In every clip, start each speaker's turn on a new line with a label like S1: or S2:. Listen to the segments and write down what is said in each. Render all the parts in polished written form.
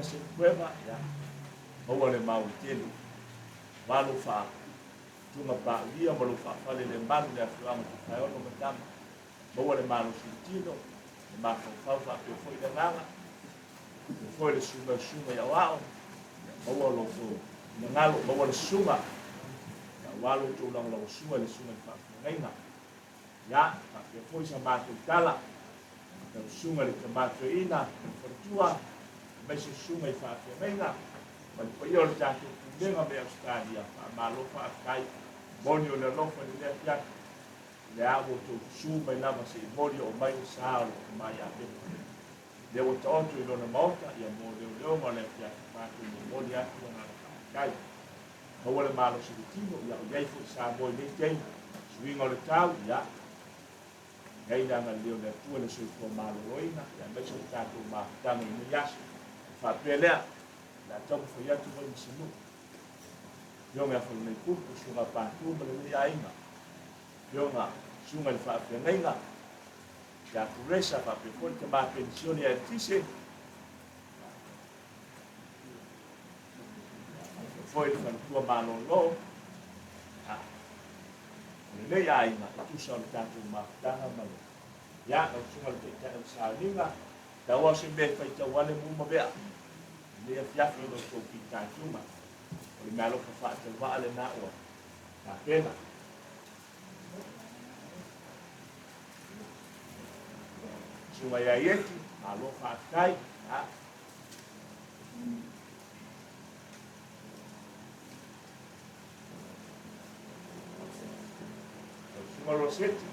S1: Susuga Sekueva, ia maua le mauli tele. Aua lou faa-tuga paulia ma lou faafalelemalu i le afioaga o Tofaeono ma Tama. Maua le malosi i le tino, le mafaufau faapea foi le agaga, faapea foi le susuga i le susuga i aoao, ia maua lo outou finagalo, maua le susuga, ia aua lo outou lagolagosua i le susuga i le faafeagaiga. Ia, faapea foi sa matou tala, lau susuga i le tama toeaina, le faletua, aemaise susuga i faafeagaiga, ma le paia o le tatou Pulega mai Ausetalia, faamalo faafetai, moni o le alofa i lenei afiafi. O le a ua outou susu mai lava se i moli oo mai le sa o le tama ia Pepa. Lea ua taoto i lona maota, ia mo leoleoga o le afiafi matou momoli atu le agaga faafetai. Maua le malosi i le tino, ia o i ai foi Samoa i nei taimi. Suiga o le tau, ia, i ai le agalelei o le Atua i le soifua maloloina, ia aemaise o le tatou mafutaga i nei aso. Ona faapea lea, o le a taumafai atu foi ma se nuu. Afioga ia Faleleipupu, Susuga Patu ma lenei aiga, Afioga Susuga i le Faafeagaiga ia Kuresa faapea foi le tama penisione ia Elitise, faapea foi le faletua malolo o lenei aiga e tusa o le tatou mafutaga ma le ia lau Susuga i le Taitai o le Sauniga, tau lava o se mea e faitau ale mu ma vea i lenei afiafi i lo outou fitaituga. O le meaalofa faatauvaa lena ua tapena. Susuga ia Ieti, malo faafetai. Ha. Susuga Roseti,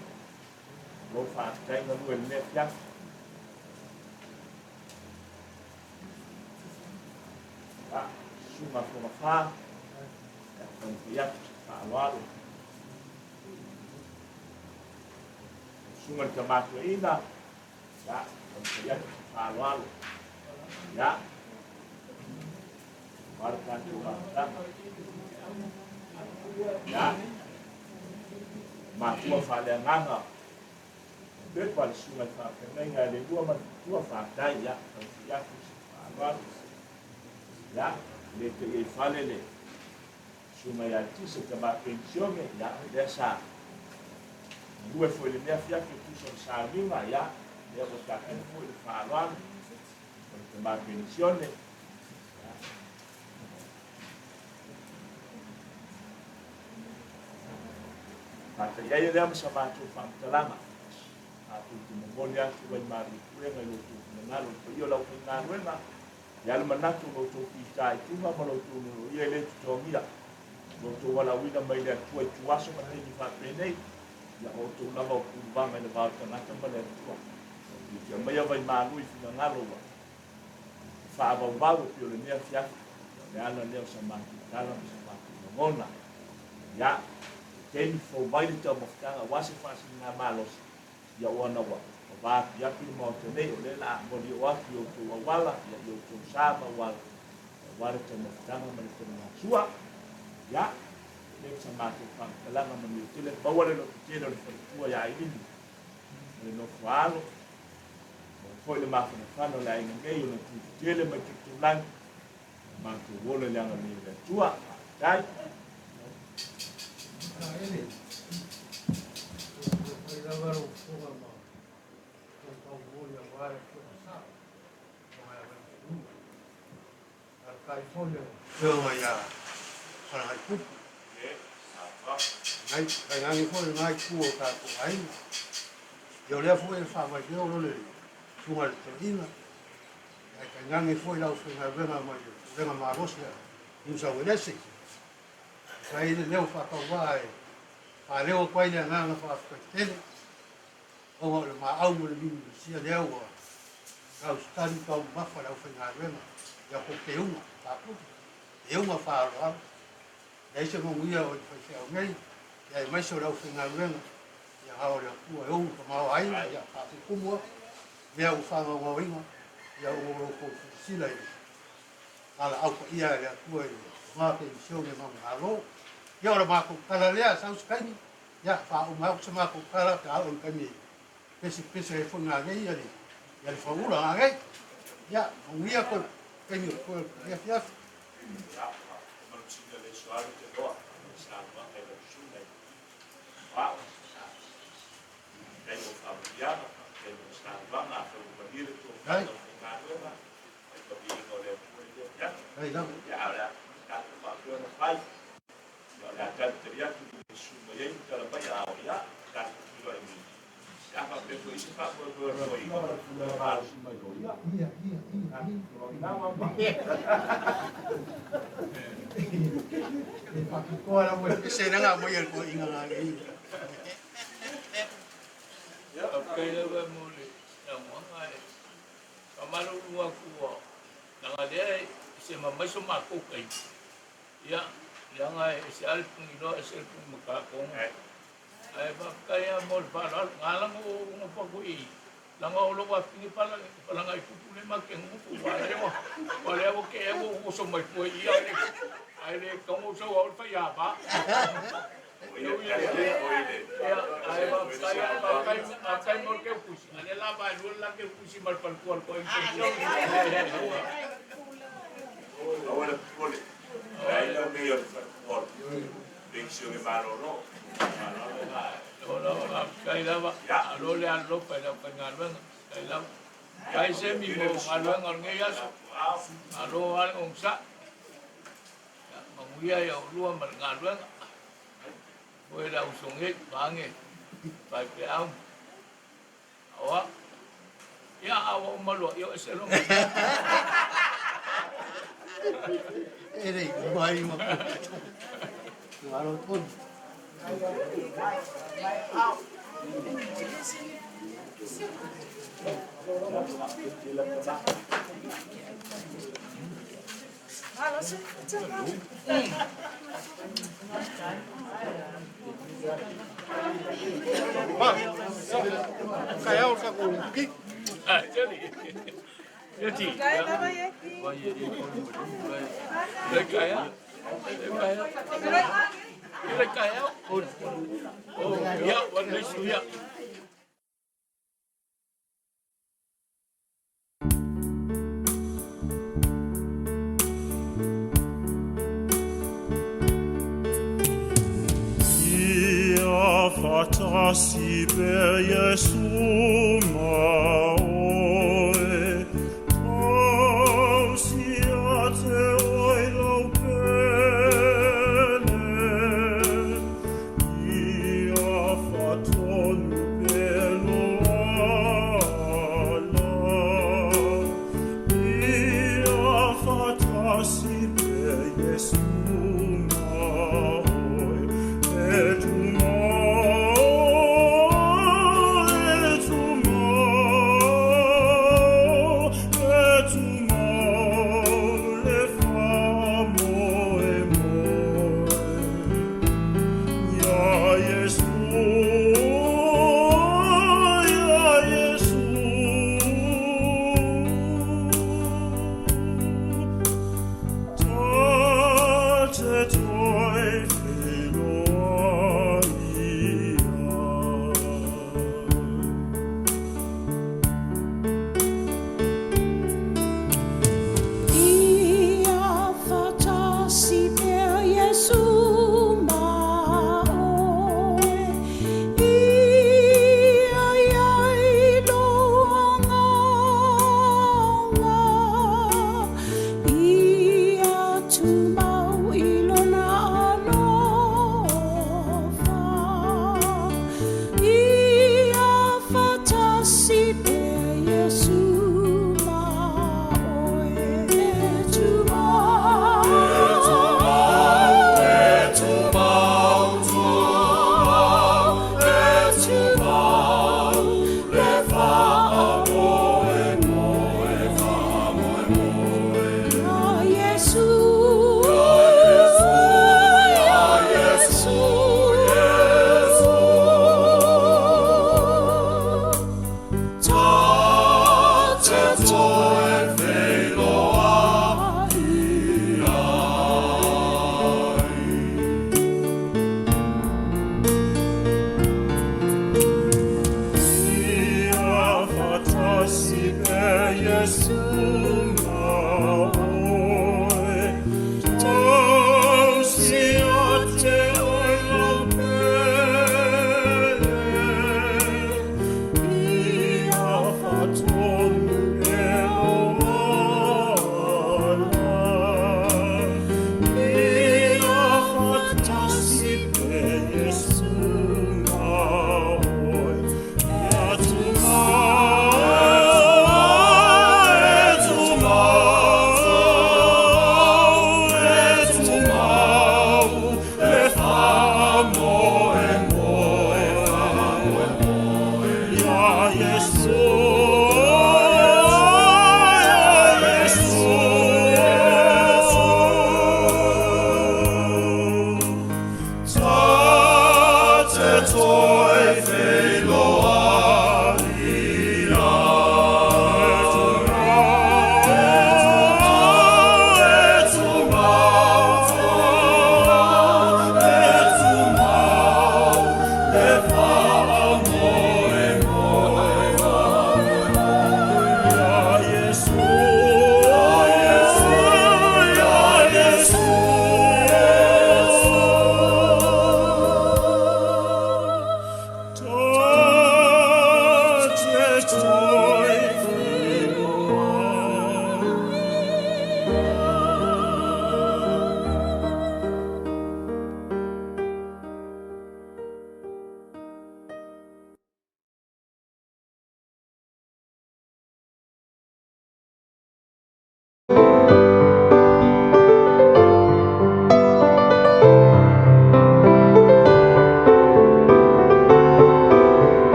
S1: malo faafetai galue i lenei afiafi. Ha, Susuga Fogafa, ia taumafai atu se faaaloalo. Susuga i le tama toeaina, ia taumafai atu se faaaloalo. Ia, aua le tatou amataga. Ia, matua faaleagaga pepa le susuga i le faafeagaiga e le lua ma le fitua, faafetai, ia taumafai atu se faaaloalo. Ia, le te i ai fale le Susuga ia Tise tama penisione, ia, lea sa galue foi i lenei afiafi e tusa o le sauniga, ia, lea ua tapena foi le faaaloalo o le tama penisione. Ia. Faataiaia lea ma sa matou faamatalaga. Matou te momoli atu ai malu puega i lo outou finagalo, le paia o le aufaigaluega, E a le manatu o lo outou fitaituga ma lo outou loloia e le totogia, lo outou valaauina mai le Atua i tuaso ma taimi faapenei, ia o outou lava o puluvaga i le va o le tagata ma le Atua. Ia te aumaia vaimalu i finagalo ua faavauvau e pei o lenei afiafi, ia o le ala lea o sa matou tala ma sa matou lagona. Ia, se taimi fou mai le taumafataga aua se faasiligamalosi, Ia ona ua vaapiapi le Maota nei, o lea o le a malioo atu i outou auala, ia i outou sa ma auala, aua le taumafataga ma le taligasua. Ia, e le o sa matou faamatalaga manuia tele, maua le lototele o le faletua ia Ailini ma le nofo a alo, maua foi le mafanafana o le aiga nei ona tutetele mai Tulitulagi, matou ola i le agalelei o le Atua. Faafetai.
S2: Afioga ia Falagaipupu. Tainane foi lena itu o tatou aiga. Ia o lea foi e faavaileo lole susuga i le toeaina. Ae tainane foi le aufaigaluega mai le Pulega Malosi a Niusauelese. Sa i ai le leo faatauvaa e faaleo atu ai le agaga faafetai tele ona o le maau ma le mimimisia lea ua tausitali taumamafa le aufaigaluega i a outou teuga taputa, teuga faaaloalo. Leai se manuia o i faifeau nei, ia aemaise o le aufaigaluega, ia na o le Atua e ou tamaoaiga, ia faapupumu atu mea ua faagaogaoina, ia ona o lo outou silasila i le valaau paia e le Atua i le ma penisione ma malo. Ia o le matou tala lea, sau se taimi, ia faauma atu se matou tala pe a oo i le taimi e pesepese ai foi nanei ia le, ia le faula nanei. Ia, manuia toe. Taimi o totoe o le afiafi.
S1: Ia, manusina le soalu te loa, saunoaga i lau susuga i Ao, faafetai mo faamanuiaga, faafetai mo saunoaga, afai ua malie le tofa i lau faigaluega, mai paviiga o le Atua i lea afiafi. Ia, a o le a tatou faapea ona fai, ia o le a talitali atu i le susu mai ai ma tala mai, a o ia, tatou feiloai mai. Pe a faapea foi i se faamoemoe o le toeaina ma le tulaga malosi mai o ia, tatou feiloai
S3: Faafetai lava mo le saunoaga e faamalulu atu ua leaga lea e sema mai so matou taimi ia leaga e ese lava le puniloa ese le punimatatogo. Ae faafetai lava mo le faaaloalo. Na ala ona ou nofo atu i i, leaga o lou afafine Falagaitupu lea matou te nonofo, aua lea ua tea ua ou oso mai fua i i, ae le tatau ona ou sau au le faiava. Ae faafetai lava, faafetai mo le teutusi, a o lea o le a vaelua le la teutusi ma le faletua o le toeaina.
S1: Aua le popole, leai lau mea o le faletua o le penisione malolo.
S3: Faafetai lava, malo le alolofa i le aufaigaluega, faafetai lava. Faafetai Semi mo galuega o lenei aso, malo lava le onosai. Manuia ia oulua ma le galuega. Foi le auso nei, vaeane faifeau. Aoa. Ia, a ua uma loa, ia o ese loa.
S2: E le mai ma malo tonu.
S4: Ia faatasi pea Iesu ma oe, Tausi ia te oe lau pele, Ia faatonu pea lou ala, Ia faatasi pea Iesu ma oe, E tumau, e tumau, e tumau le faamoemoe. Ia Iesu, ia Iesu.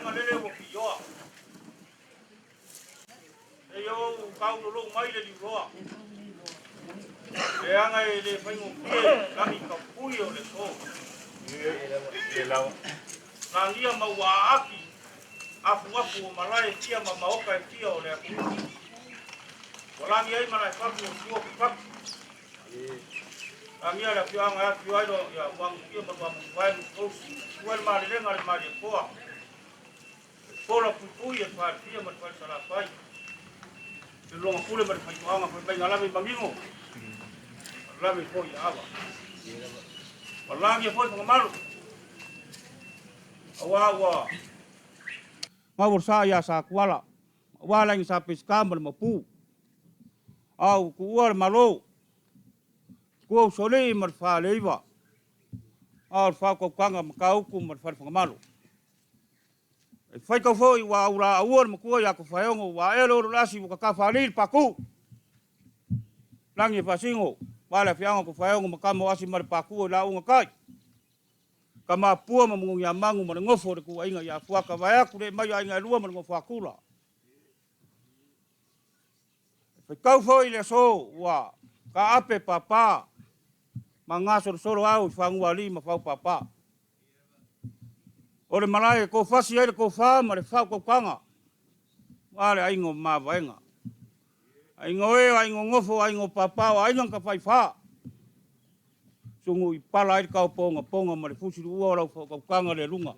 S5: vaega lele ua piioa. E ou kaulolou mai le liuloa. Leaga e le faigofie lagi tapui o le so. Lagia ma ua aaafi afuafu o malae fia ma maoka e fia o le atunuu. Ua lagi ai malaefagu o tua fafatu. Lagia le afioaga e afio ai lo ia Muagutuia ma Luamanuvao Nutuausi. Tua le malelega le Malietoa. Pola puipui e Falefia ma le Falesalafai. Le luaga pule ma le faitoaga fai mai galave i Magigo. Galave foi i Ava. Ua lagia foi Fagamalu. Aua ua maua sa ia sa kuala. Aua lagi sa pesika ma le mapu. Au kuua le malo. Kua usoli ma le faleiva. Au le whaukaukaga ma kauku ma le whalewhangamalu. E whaikau foi ua aula aua le makua ia ko whaeongo ua elo olo lasi ua kakawhali le paku. Langi e whasingo, wale whianga ko whaeongo makama o asi ma le paku o la unga kai. Ka mapua ma mungu ia mangu ma le ngofo le kuainga ia fuaka vai aku le mai ainga e lua ma le ngofo akula. E whaikau foi le aso ua ka ape papa ma ngā solo au i whangua li ma whau papa. O le malae ko fasi ai le ko wha ma le whau kaukanga. Wa le aingo ma vaenga. Aingo e, aingo ngofo, aingo papa, o aingo ka whai wha. Sungu i pala ai le kau ponga ponga ma le fusi ua o lau kaukanga le lunga.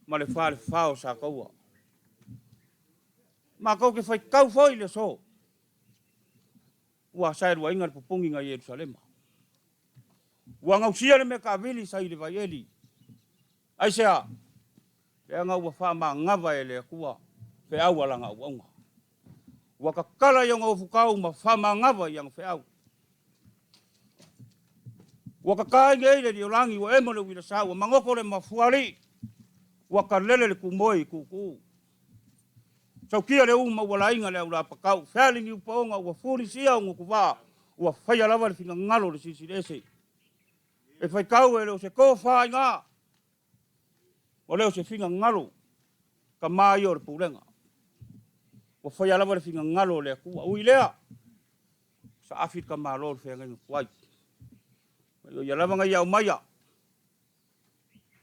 S5: Ma le wha le whao sa kaua. Ma kau ke whai kau foi le so. Ua sae rua inga le pupungi ngai Yerusalema. Ua ngausia le mea kaavili sa i le vaieli. Aisea, leaga ua faamagava e le Atua feau a lana auauna. Ua kakala i ona ofukau ma faamagava i ana feau. Ua kakaina ai le liolagi ua emo le uila sa ua magoko le mafuaalii. Ua kalele le kumoe i kuukuu. Saukia le uma ua laiga le aulapakau. Fealigi upaoga ua fulisia ugukuvaa. Ua faia lava le finagalo o le Silisili Ese. E faitau e le o se tofaaiga. O le o se finagalo ka ia o le pulega. Ua faia lava le finagalo o le Atua. Ui lea, sa afi le tamālo o le feagaiga tuai. O ia lava na ia aumaia.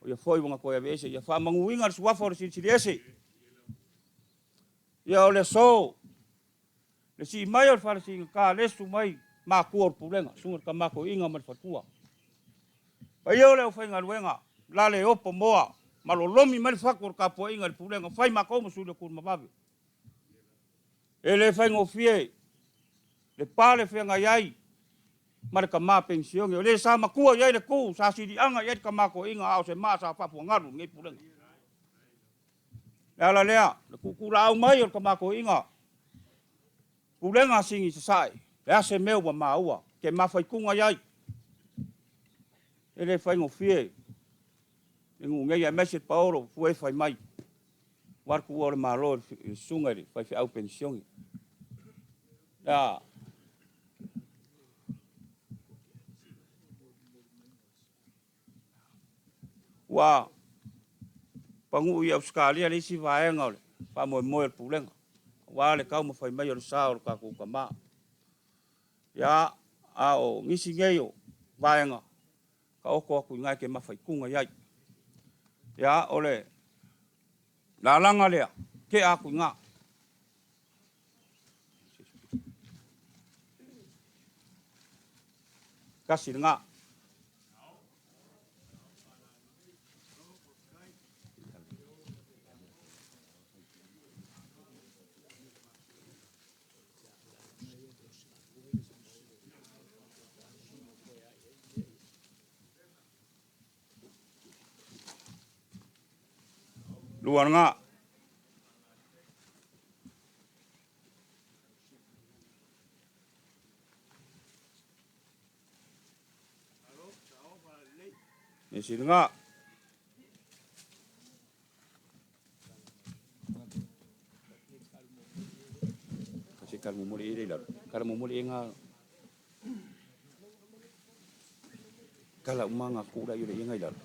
S5: O ia foi ua na toe aveese. Ia faamanuina le suafa o le Silisili Ese. Ia o le aso, le sii mai o le falesigata lesu mai matua o le pulega, susuga le tama toeaina ma le faletua. Paia o le aufaigaluega, la le opo moa, ma lolomi mai le fatu o le tapuaiga i le pulega, fai matou ma suli o Tulimavave. E le faigofie le pa le feagai ai ma le tama penisione. O le sa matua i ai le tu, sa siliaga i ai le tama toeaina, a o se maa sa faafuagalu lenei pulega. Le ala lea, le tuutuulaau mai o le tama toeaina, pulega a sigi sasae, le ase mea ua maua, ke mafaikuga i ai. E le faigofie le nuu nei aemaise le paolo fue e fai mai. Ua le tuua o le malo i le susuga i le faifeau penisione. Ia, ua paguu i Ausetalia le isi vaega o le faamoemoe o le pulega. Aua le taumafai mai o le sa o le tatou tama. Ia, a o nisi nei o vaega, taoto atu i ina e te mafaikuga i ai. Ia, o le lalaga lea, tea atu i ina. Kasi lena. Lua lena. Isi lena. Kasi kalamomoli e le lalo. Kalamomoli e ngā. Kala umanga kula i le inga i lalo.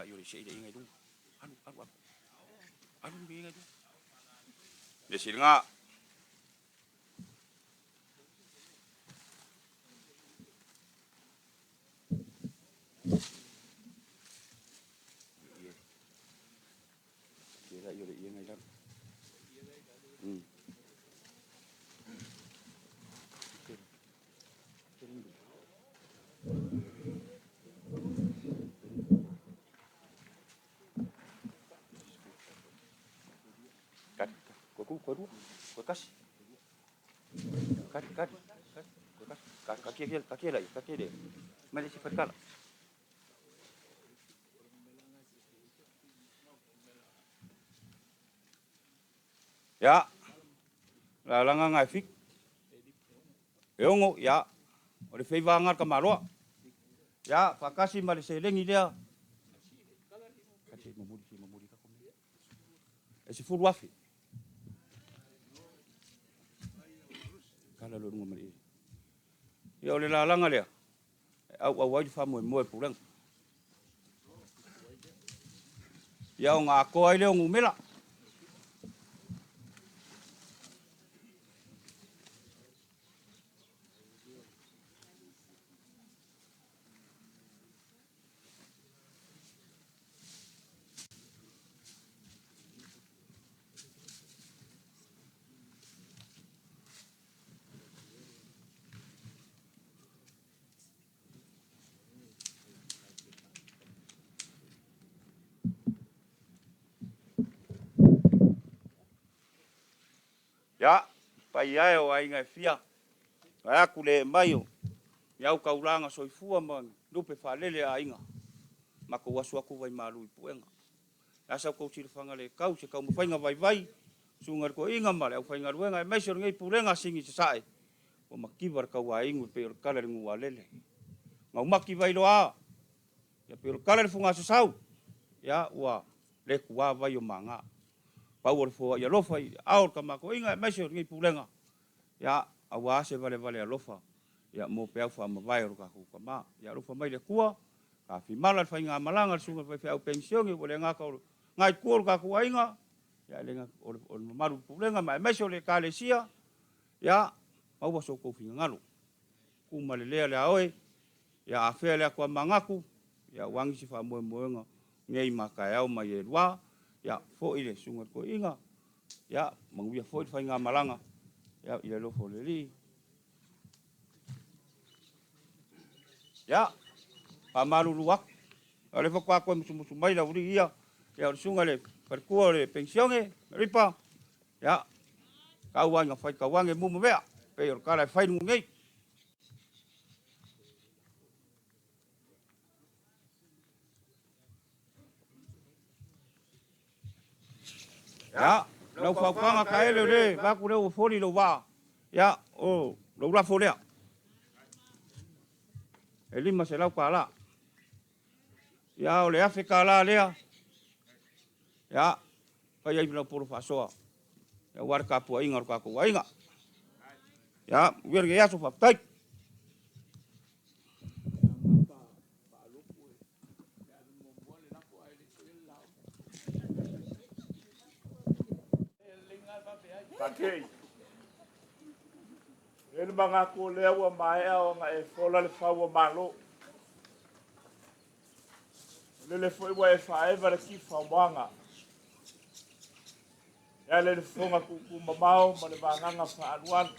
S5: laia o le se'i le iiga i luga. Alu, alu, alu. Alu le iiga i luga. Le siliga. Ia, lalaga ngai fik. E ono, ia, o le feiva aga le tamaloa. Ia, faatasi ma le seleni lea. E 10,000. Kala lo lunga ma le Ia, o le lalaga lea, e auau ai le faamoemoe pulega. Ia, ona atoa ai lea o numera. Ia, paia e o aiga e fia, vaeatu le ee mai o ni autaulaga soifua ma lupe faalele a aiga, matou asu atu vaimalu i puega. E asa outou silafaga le tau se taumafaiga vaivai, susuga i le toeaina ma le aufaigaluega aemaise o lenei Pulega a Sini i Sasae, ua mativa le tauainu e pei o le tala i le nuualele. Gaumati vailoa, ia pei o le tala i le fugasasau, ia ua le tuā vai o maga. Pau o le foai alofa i aao o le tama toeaina aemaise o lenei Pulega, ia aua se valevale alofa ia mo peau faamavae o le tatou tama. Ia alofa mai le Atua, tafimala le faigamalaga a le susuga i le faifeau penisione ua le gata o le gaetua o le tatou aiga, ia le gata o le mamalu i le Pulega ma aemaise o le Ekalesia, ia maua so outou finagalo. Tu ma le lea le a oe, ia afea le atu a manatu, ia aua nisi faamoemoega nei ma taeao ma ielua, ia foi le susuga i le toeaina, ia manuia foi le faigamalaga, ia i le alofa o le Alii. Ia, faamalulu atu, o lea faatoa toe musumusu mai le aualii ia, ia o le susuga i le faletua o le penisione, Ripa, ia, tau lava ina faitau ane mu ma mea, pei o le tala e fai luga nei. Ia, lau fautuaga Taele o le vaku lea ua foli lou vaa, ia, o lou lafo lea. E $500. Ia, o le $1,000 lea, ia, fai ai lau polo faasoa, ia, aua le tapuaiga o le tatou aiga. Ia, manuia lenei aso, faafetai.
S1: Takei. E le manatu o lea ua maea ona e fola le fau o Malo. O lele foi ua e faaeva le tifa o moaga. E ala i le fofoga tuutuu mamao ma le vagaga faaalualu.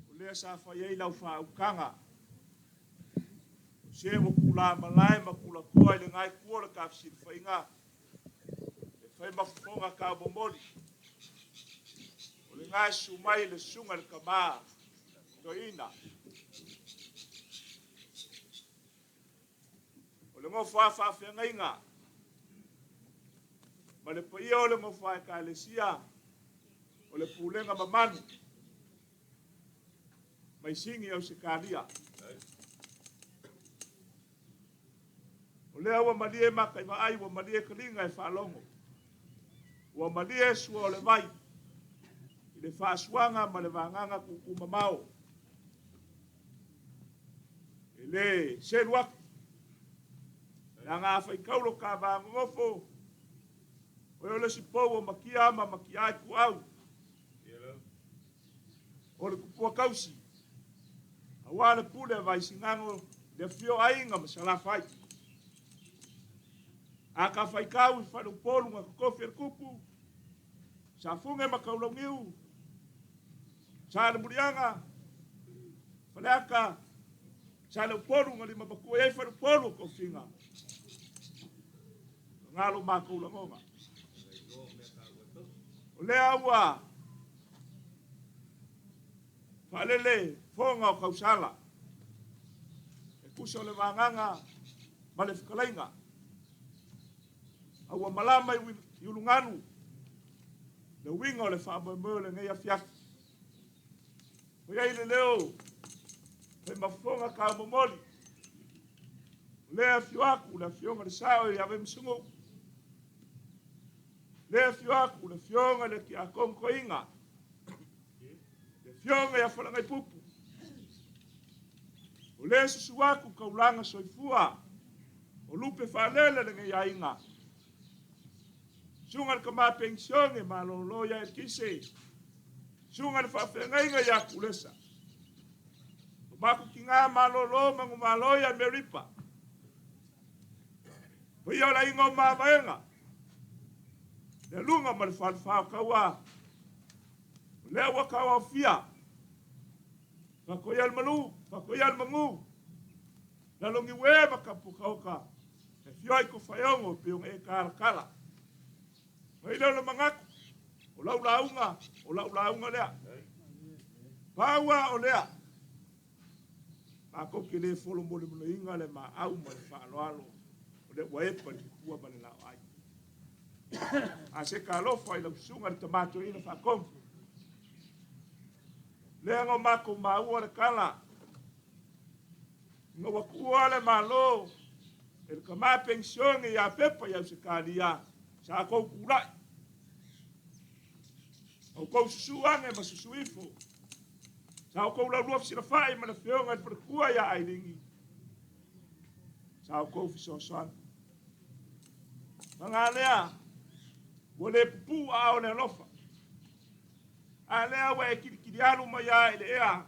S1: O lea sa fai ai lau faautaga. O se ua tulā malae ma tulatoa i lena itu o le tafesilafaiga e fai ma fofoga taumomoli. O lena e susu mai le susuga i le tama toeaina. O le nofo a faafeagaiga ma le paia o le nofo a ekalesia o le pulega mamalu mai Sini Ausetalia. O lea ua malie maka i vaai, ua malie taliga e faalogo, ua malie sua o le vai i le faasuaga ma le vagaga tuutuumamao. E le selu atu. Leaga a faitau lo ta va nonofo, o e o le isi pou o matia ma matia ai tuau. O le tupua tausi, auā le pule a Vaisigano i le afifio o Aiga ma Salafai. A ta faitau i faleupolu na totofi e le tupu, Safune ma Taulauniu, Salemuliaga, Faleata, Saleupolu na lima matua i ai faleupolu o tofiga. Lena lo matou lagona. O lea ua faalele foga o tausala e tusa o le vagaga ma le fetalaiga. A ua malama i ulugalu le uiga o le faamoemoe o lenei afiafi. Fai ai le leo, fai ma fofoga taumomoli. O lea e afio atu le afioga i le Sao ia Vaimasunuu. Lea e afio atu le afioga i le Tiakono Toeaina, le afioga ia Falagaipupu. O lea e susu atu taulaga soifua o lupe faalele lenei aiga. Susuga i le tama penisione malolo ia Eletise, susuga i le faafeagaiga ia Kulesa. O matou tina malolo manumalo ia Meripa. Paia o le aiga o Mavaega, le aluga ma le falefa o Taua, o lea ua tauaofia, Faatoia le malu, faatoia le manu, Laloniue ma Tapukaoka, e afio ai Tofaeono e pei ona e talatala. Fai lea o le manatu, o lau lauga, o lau lauga lea. Pau lava o lea, matou te le folomolemoleina le maau ma le faaaloalo o lea ua epa i le tupua ma le laoai. A se talofa i lau susuga i le Tama Toeaina Faatonu, lea na o matou maua le tala, ina ua tuua le Malo e le tama penisione ia Pepa i Ausetalia, sa outou tulai, outou susu ane ma susu ifo, sa outou laulua fesilafai ma le afioga i le faletua ia Ailini, sa outou fesoasoani. Paga lea, ua le pupuu aao o le alofa, a lea ua e kilikilialu mai lava i le ea,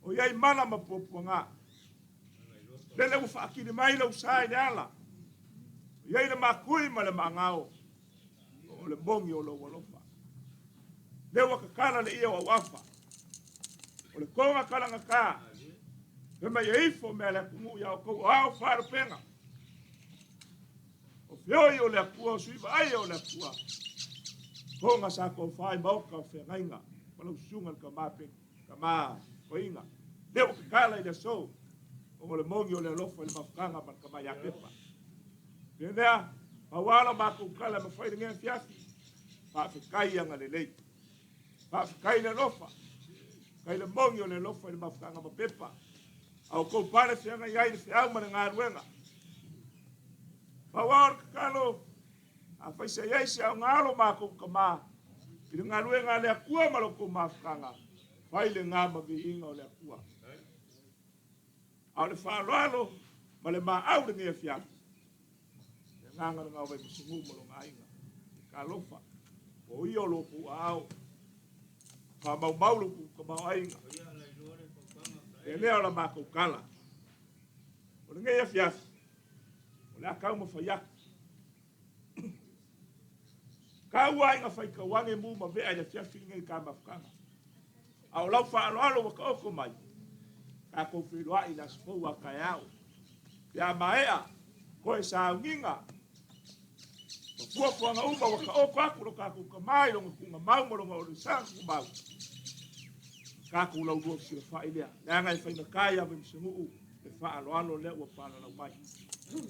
S1: o i ai mala ma puapuaga. Lele ua faakili mai lou sa i le ala, o i ai le makui ma le maagao, o le mogi o lou alofa. Lea ua tatala le ie o auafa, o le toga kalagata, fai mai e ifo mea le atunuu ia outou o ao faalupega. O feoi o le Atua, o sui vaaia o le Atua, toga sa tofa i maota o feagaiga, ma lau susuga i le tama pe, tama toeaina. Lea ua tatala i le aso, ona o le mogi o le alofa i le mafutaga ma le tama ia Pepa. Le lea, pau lava la matou tala e mafai lenei afiafi, faafetai agalelei. Faafetai le alofa, faafetai le mogi o le alofa i le mafutaga ma Pepa. A outou pale feagai ai le feau ma le galuega. Pau lava o le tatalo, afai sa i ai se aoga o lo matou tama i le galuega a le Atua ma lo outou mafutaga, fai lena ma viiga o le Atua. A o le faaaloalo ma le maau lenei afiafi, le agaga lena o Vaimasunuu ma lona aiga. Talofa, o ia o lo outou aao, faamaumau lo outou tamaoaiga. E lea o la matou tala. O lenei afiafi, o le a taumafai atu. Tau lava ina faitau ane mu ma vea i le afiafi lenei i ta mafutaga. A o lau faaaloalo ua taoto mai, tatou feiloai i le aso fou a taeao. Pe a maea koe sauniga ma fuafuaga uma ua taoto atu lo tatou tama i lona tuugamau ma lona onosaga tumau, tatou laulua fesilafai lea, leaga e faigata ia Vaimasanuu le faaaloalo lea ua palalau mai,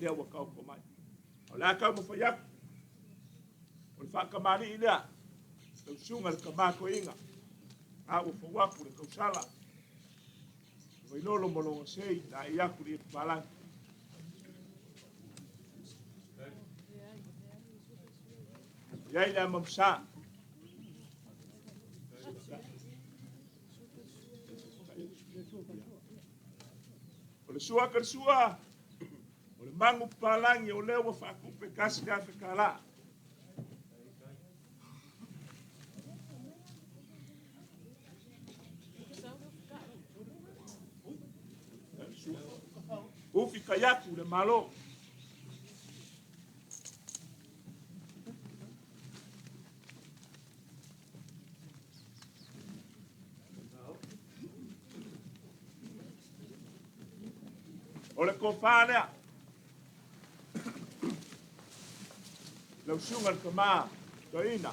S1: lea ua taoto mai. O le a taumafai atu, o le faatamalii lea, lau susuga i le tama toeaina, a ua fou atu le tausala, le Vailolo ma lona sei, laei atu le iepapalangi. I ai le amamusa. O le sua ka le sua, O le magu papalagi o lea ua faatupe $1,000. Ufi kaiaku le Malo. O le kofa lea. Lau suga le tama toeaina.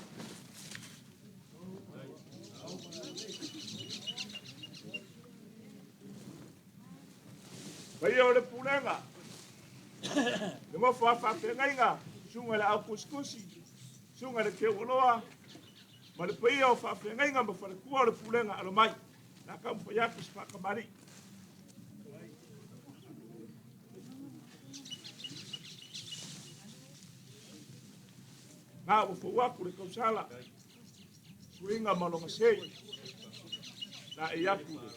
S1: Paia o le pulega, le nofo a faafeagaiga, susuga i le au kusikusi, susuga i le Teuoloa, ma le paia o faafeagaiga ma faletua o le pulega alo mai. La taumafai atu se faatamalii. Na ua fou atu le tausala, suiga ma lona sei, na e atu le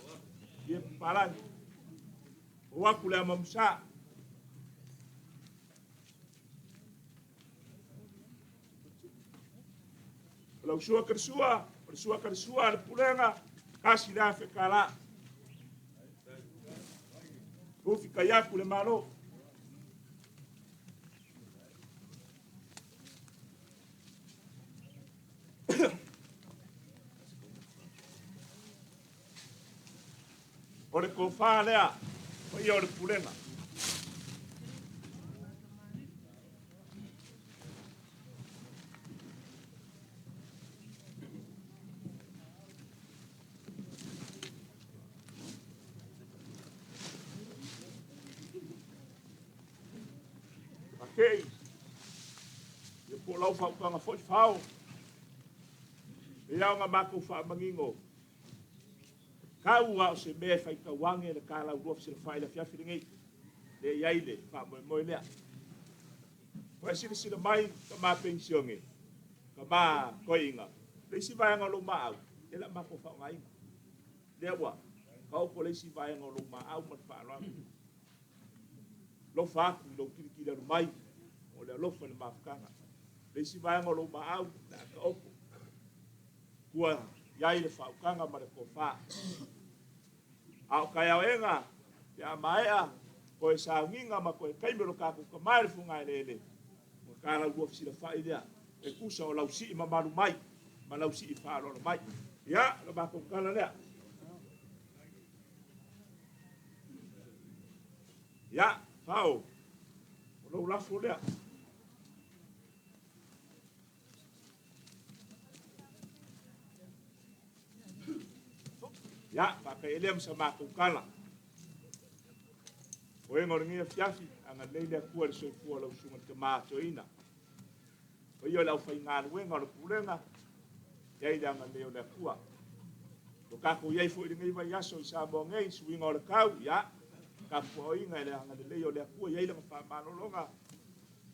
S1: ie papalagi, fou atu le amamusa. O lau sua kalisua, o le sua kalisua a le pulega, $1,000. Ufi kaiaku le Malo. O le tofa lea, paia o le pulega. Akei, ia po o lau fautuaga foi fao, e ao ona matou faamanino, tau a o se mea e faitau age le ta laulua fesilafai i le afiafi lenei, lea e i ai le faamoemoe lea. Ua e silasila mai tama penisione, tama toeaiina, le isi vaega o lou maau, lea o le a matou faaaogaina. Lea ua taoto le isi vaega o lou maau ma le faaaloalo. Alofa atu i lou kilikili alu mai o le alofa i le mafutaga. Le isi vaega o lou maau, le a taoto. Tua i ai le faautaga ma le tofa. A o taeaoega, pe a maea, toe sauniga ma toe taimi o lo tatou tama i le fugaeleele, ua ta laulua fesilafai lea, e tusa o lau sii mamalu mai ma lau sii faaaloalo mai. Ia, o le matou tala lea. Ia, Fao, o lou lafo lea. Ia, faataia lea ma sa matou tala. O ega o lenei afiafi, agalelei le Atua i le soifua o lau susuga i le tama toeaina. Paia o le aufaigaluega o le pulega, i ai le agalelei o le Atua. O tatou i ai foi i lenei vaiaso i Samoa nei, suiga o le tau, ia, tapuaoina i le agalelei o le Atua, i ai lana faamalologa,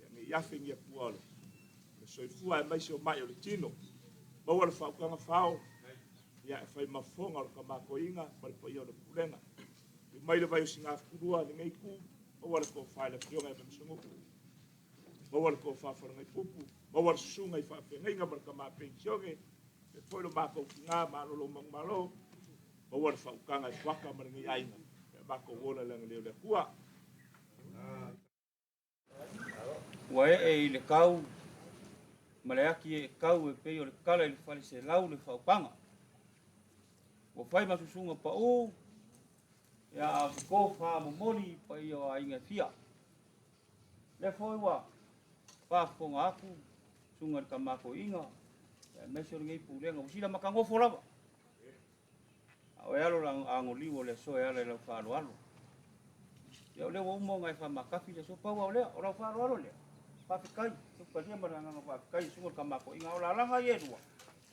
S1: ia ne i afe ni Atua o le soifua aemaise o mai o le tino. Maua le faautaga fao, ia e fai mafofoga o le tama toeaina ma le paia o le pulega. I mai le vai o Sigafutulua lenei itu, maua le tofa i le afioga ia Manusanuu, maua le tofa Falagaipupu, maua le susuga i faafeagaiga ma le tama penisione, e foi lo matou tina malolo manumalo, maua le faautaga e fuaka ma lenei aiga, e matou ola le agalelei o le Atua.
S5: Ua ee i le kau ma le ati ee kau e pei o le tala i le fale selau le faautaga. Ua fai ma susuga pau ia a tofa momoli i paia o aiga e fia. Lea foi ua faafofoga atu susuga i le tama toeaina aemaise o lenei pulega ua sila matagofo lava. A o e alo la agoliu o le aso e ala i lau faaaloalo. Ia o lea ua uma ona e faamakaffi le aso pau lava o lea, o lau faaaloalo lea. Faafetai, talia ma le agaga faafetai i susuga i le tama toeaina. A o lalaga ia e lua,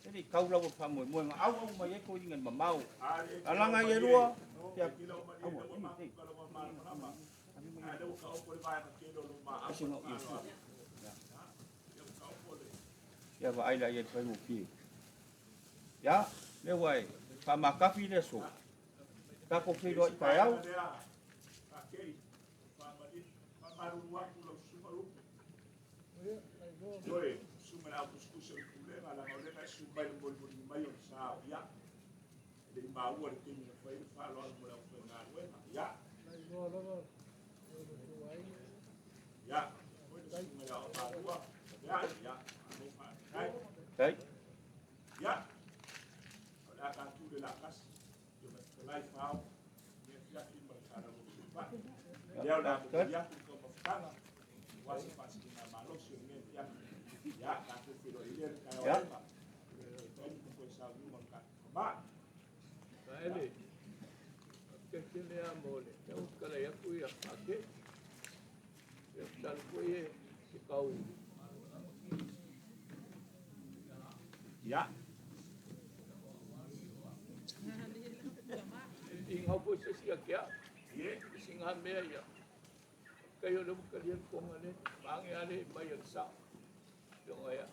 S5: e le i tau lau o le faamoemoega auau mai ai toeaiina i le mamao. Lalaga ia e lua, ia, aua, ei, ei. Ese na o Iesu. Ia vaai la ia i le faigofie. Ia, lea ua e faamakaffi le aso. Tatou feiloai taeao.
S1: faamalulu atu lau susuga Lupe. Ioe, susuga i le au tusitusi o le Pulega, leaga o lea na e susu mai i le molimoligi mai o le sao, ia, e le i maua le taimi na fai ai le faaaloalo mo le aufaigaluega. Ia. Ia, foi le susuga i le Aoaomalua, Laveai, ia, malo faafetai. Ia, o le a tatou le laatasi, ia ma fetalai Fao, i lenei afiafi ma le faalauanuupai. Lea o le a momoli atu le taumafataga aua se faasiligamalosi o lenei afiafi. Ia, tatou feiloai ai lea i le taeao hariva i le taimi ma toe sauniga o le tatou Tama.
S3: Vaele, faafetai tele lava mo le tau talai atu ia Pake. Ia masalo foi e se tau
S1: Ia.
S3: Inau foi se isi ia te au. E siga mea ia. Faafetai o lea ua talia le toga lea. Maage lava le mai a le sao. Afioga ia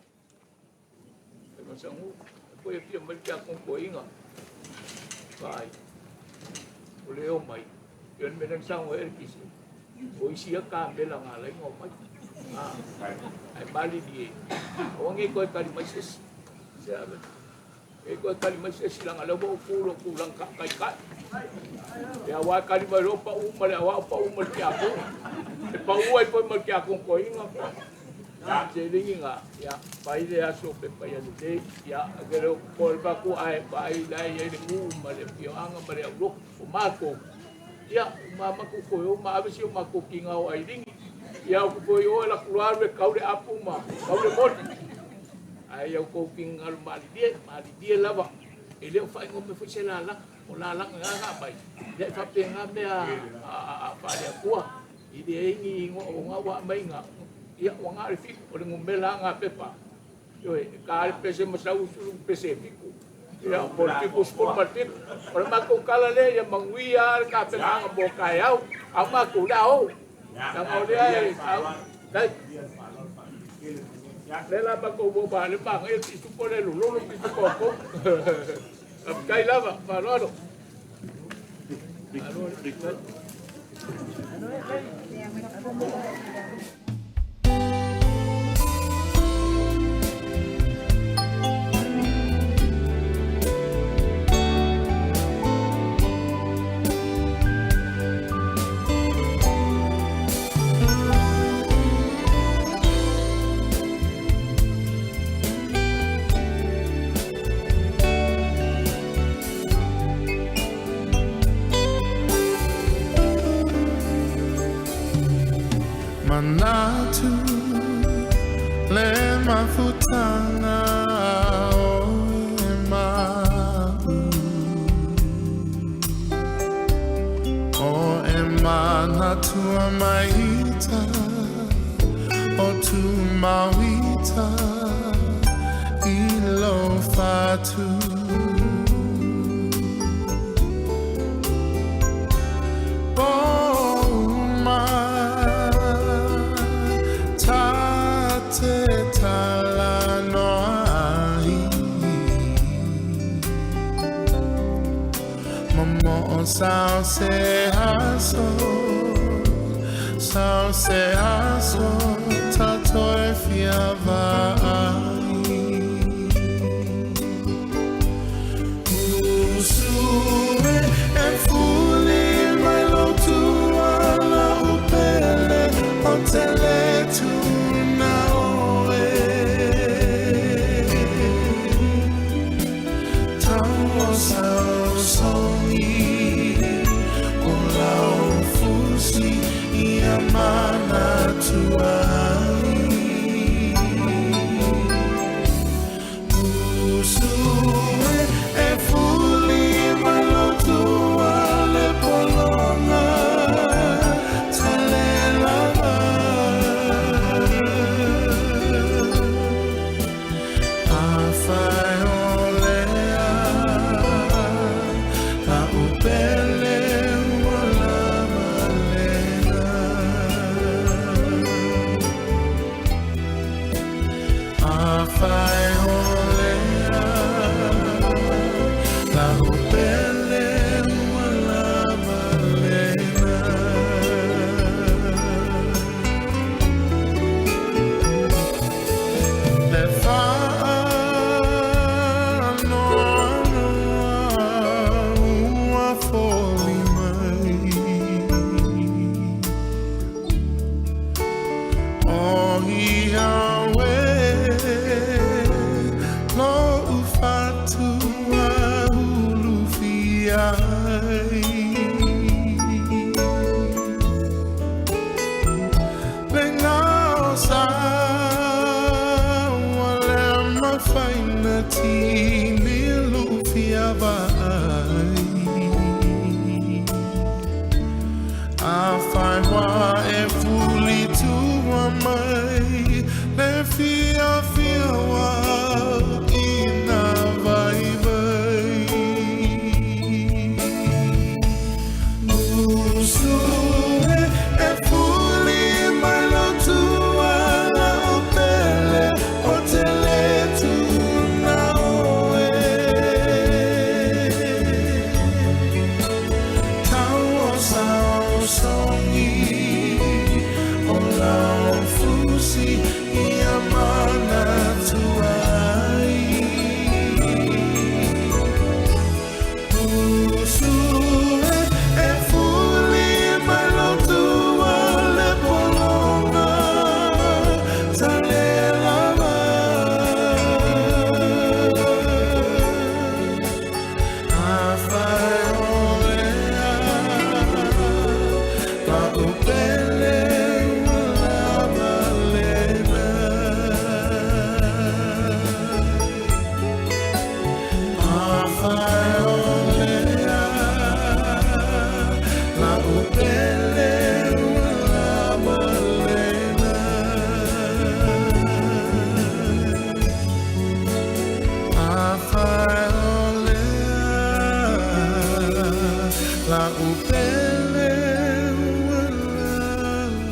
S3: Faimasagū. E foi e fia mai le tiakono toeaina. Vaai. O le omai. Ia le mea lea na saunoa ai Eletise. O isi ia kamela na ala ai ona omai. Ae malilie, aua ne i toe tali mai se isi. Se ave. E toe tali mai se isi leaga o lea ua ou tu i lou tulaga taitai. Ia aua e tali mai loa pau ma le aoao pau ma le tiakono. E pau ai foi ma le tiakono toeaina. Seleni na, ia, fai le aso pe fai a lelei, ia, e le o popole atu ae vaai la e i ai le nuu ma le afioaga ma le aulotu o matou. Ia, uma matou toe o ma ave si o matou tiga o Ailini. Ia, ou te toe o e alu atu loa alu e kau le apu ma kau le moli. Ae ia outou finagalo malilie, malilie lava. E le o faaigoa mai foi se lalaga. O lalaga na na aumai, ia e faapena mea a faale-Atua. E leai ni igoa o na ua aumai na, ia ua na o le 7, o le numera lava na pepa. Ioe, e ta le pese ma sau pese e 7. Ia, po o le 77. O le matou tala lea, ia manuia le tapenaga mo taeao, a o matou o le a o. Leaga o lea e tai. Lea la matou o ma le manaia pisupo le lololo pisupo a kou. Faafetai lava, faaaloalo.
S6: Manatu le mafutaga o e ma'u O e manatua maita o tumauita i lo fatu. O uma ta te talanoa ai Momo'o sao se aso Sao se aso ta toe fia va'ai Usu e fuli mai lo tuala upele o te le tuna oe Tau o sao songi o lau fusi ia mana tuai. Ua e fuli tua mai le fia fia wa ina vai vai. Usu e fuli mai lo tua la o pele o te le tuna oe. Tau o sao songi o lau fusi ia mana tuai. Usu e fuli mai lo tua le polonga tale lava. La upele ua lava.